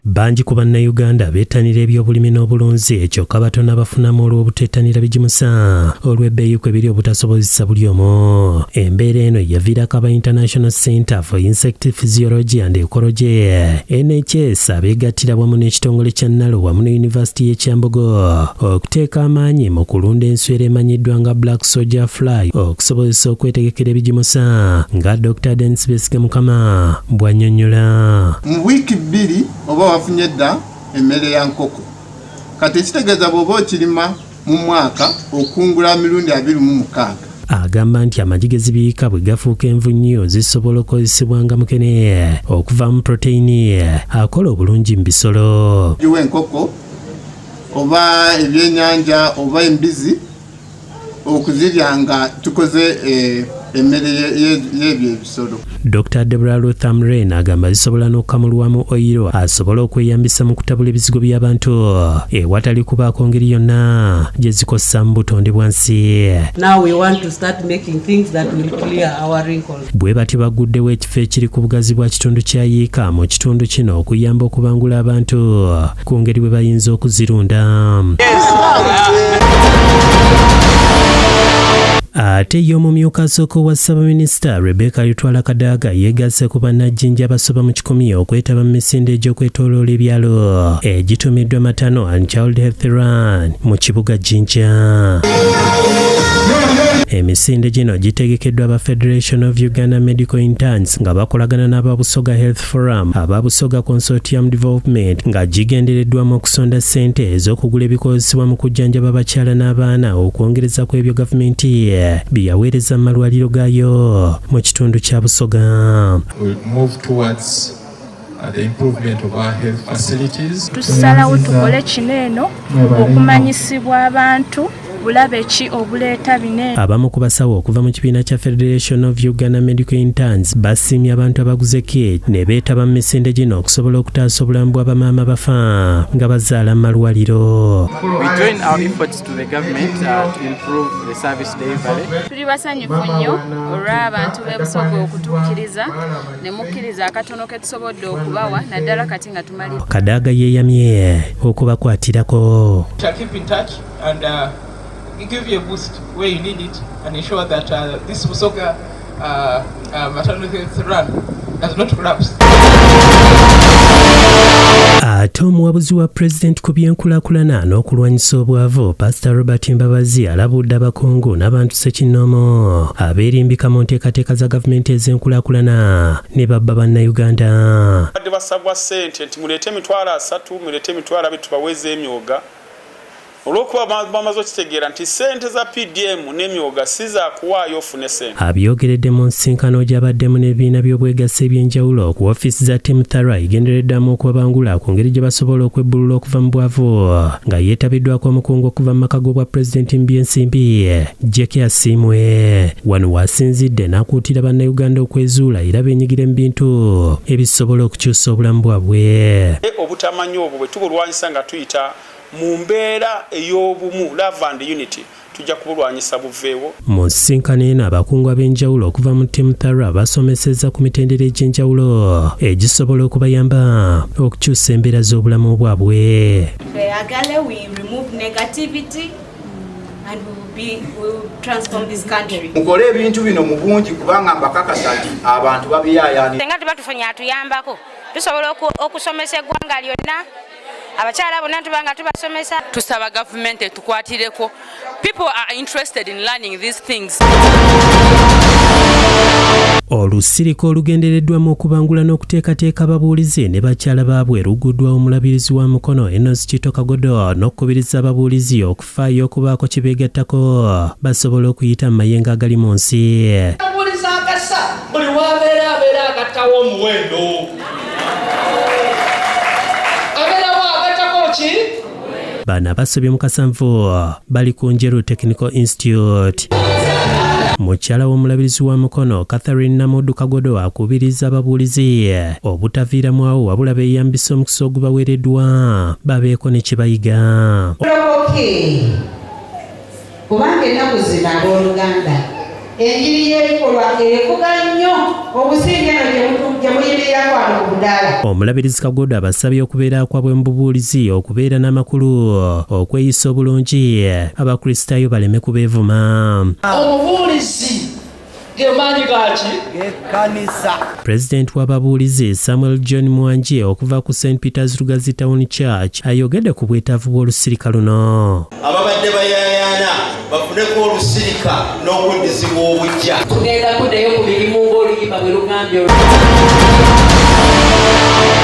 Bangi ku Bannayuganda bettanira ebyobulimi n'obulunzi, kyokka batono abafunamu olw'obutettanira bigimusa olw'ebbeeyi kwe biri obutasobozesa buli omu. Embeera eno yaviirako aba International Center for Insect Physiology and Ecology, NHS, abeegattira wamu n'ekitongole kya NARO wamu ne Yunivasiti y'e Kyambogo okuteeka amaanyi mu kulunda enswera emanyiddwa nga Black Soldier Fly okusobozesa okwetegekera ebigimusa, nga Dr. Denis Besigye Mukama bw'annyonnyola. Mu wiiki 2 oba wafunye dda emmere ya nkoko. Kati ekitegeeza bw'oba okirima mu mwaka okungula mirundi 26. Agamba nti amagi ge zibiika bwe gafuuka envunyu zisobola okukozesebwa nga mukene okuva mu proteini akola obulungi mu bisolo. Giwa enkoko oba ebyenyanja oba embizi okuzirya nga tukoze emmere y'ebyo ebisolo. Dr. Deborah Ruth Amren agamba zisobola n'okukamulwamu oyiro asobola okweyambisa mu kutabula ebizigo by'abantu ewatali kubaako ngeri yonna gye zikosa mu butonde bwa nsi. Now we want to start making things that will clear our wrinkles. Bwe batyo bagguddewo ekifo ekiri ku bugazi bwa kitundu kya yiika mu kitundu kino okuyamba okubangula abantu ku ngeri bwe bayinza okuzirunda. Ate ye omumyuka asooka owa Ssaabaminisita Rebecca Alitwala Kadaga yeegasse ku bannajjinja abasoba mu 100 okwetaba mu misinde egy'okwetooloola ebyalo egituumiddwa Maternal and Child Health Run mu kibuga Jinja. Emisinde gino gitegekeddwa aba Federation of Uganda Medical Interns nga bakolagana n'aba Busoga Health Forum, aba Busoga Consortium Development, nga gigendereddwamu okusonda ssente ez'okugula ebikozesebwa mu kujjanjaba abakyala n'abaana okwongereza ku ebyo gavumenti bye yaweereza mu malwaliro gaayo mu kitundu kya Busoga. We'll move towards the improvement of our health facilities. Tusalawo tukole kino eno okumanyisibwa abantu bulabe ki obuleeta bino. Abamu ku basawo okuva mu kibiina kya Federation of Uganda Medical Interns basiimye abantu abaguze kit ne beetaba mu misinde gino okusobola okutaasa obulamu bw'abamaama bafa nga bazaala mu malwaliro. We join our efforts to the government to improve the service delivery. Tuli basanyufu nnyo olw'abantu b'e Busoga okutukkiriza ne mukkiriza akatono ke tusobodde okubawa, naddala kati nga tumalira. Kadaga yeeyamye okubakwatirako. Shall keep in touch and give you a boost where you need it and ensure that this Busoga maternal health run does not collapse. Ate omuwabuzi wa pulezidenti ku byenkulaakulana n'okulwanyisa obwavu, Pasita Robert Mbabazi, alabudde abakungu n'abantu ssekinnoomu abeerimbika mu nteekateeka za gavumenti ez'enkulaakulana ne babba Bannayuganda. Badde basabwa ssente nti muleete 300,000, muleete 200,000 tubaweze emyoga, olw'okuba bamaze okitegeera nti ssente za PDM n'emyoga si zakuwaayo ofune ssente. Abyogeredde mu nsisinkano gy'abaddemu n'ebibiina by'obwegassi eby'enjawulo ku ofiisi za Team Thara egendereddwamu okubabangula ku ngeri gye basobola okwebbulula okuva mu bwavu, nga yeetabiddwako omukungu okuva mu maka g'obwa pulezidenti mu by'ensimbi, Jeke Asiimwe. Wano waasinzidde n'akuutira Bannayuganda okwezuula era beenyigire mu bintu ebisobola okukyusa obulamu bwabwe. Obutamanyi obwo bwe tubulwanyisa nga tuyita mu mbeera ey'obumu, love and unity, tujja kubulwanyisa buveewo. Mu nsisinkano eno abakungu ab'enjawulo okuva mu Team Thara basomesezza ku mitendera egy'enjawulo egisobola okubayamba okukyusa embeera z'obulamu bwabwe. Tweyagale, we remove negativity and we will transform this country. Mukole ebintu bino mu bungi kubanga mbakakasa nti abantu babiyaayaanira. Singa tuba tufunye atuyambako, tusobola okusomesa eggwanga lyonna, abakyala bonna tuba nga tubasomesa. Tusaba gavumenti etukwatireko. People are interested in learning these things. Olusirika olugendereddwamu okubangula n'okuteekateeka ababuulizi ne bakyala baabwe luguddwa omulabirizi wa Mukono, Enos Kito Kagodo, n'okukubiriza ababuulizi okufaayo okubaako kye beegattako basobole okuyita mu mayengo agali mu nsi. Omubuulizi agasa buli wabeera abeera agattawo omuwendo, abeerawo agattako ki? Bano abasobye mu kasanvu bali ku Njeru Technical Institute. Mukyala w'omulabirizi wa Mukono, Catherine Namudu Kagodo, akubiriza ababuulizi obutaviiramu awo, wabula beeyambisa omukisa ogubaweereddwa babeeko ne kye bayiga. Tulokoke, kubanga ennaku zino, abooluganda, Enjiri y'ebikolwa evuga nnyo okusinga eno gye muyimirirako wano ku budaala. Omulabirizi Kagodo abasabye okubeera kwabwe mu bubuulizi okubeera n'amakulu, okweyisa obulungi, Abakristaayo baleme kubeevuma. Omubuulizi ge maanyi gaki? G'ekkanisa. Pulezidenti w'ababuulizi Samuel John Mwanje okuva ku St Peters Lugazi Town Church ayogedde ku bwetaavu bw'olusirika luno. Ababadde bayaayaana bafuneko olusirika n'okuddizibwa obuggya. Tugenda kuddayo ku mirimu ng'oluyimba bwe lugambye.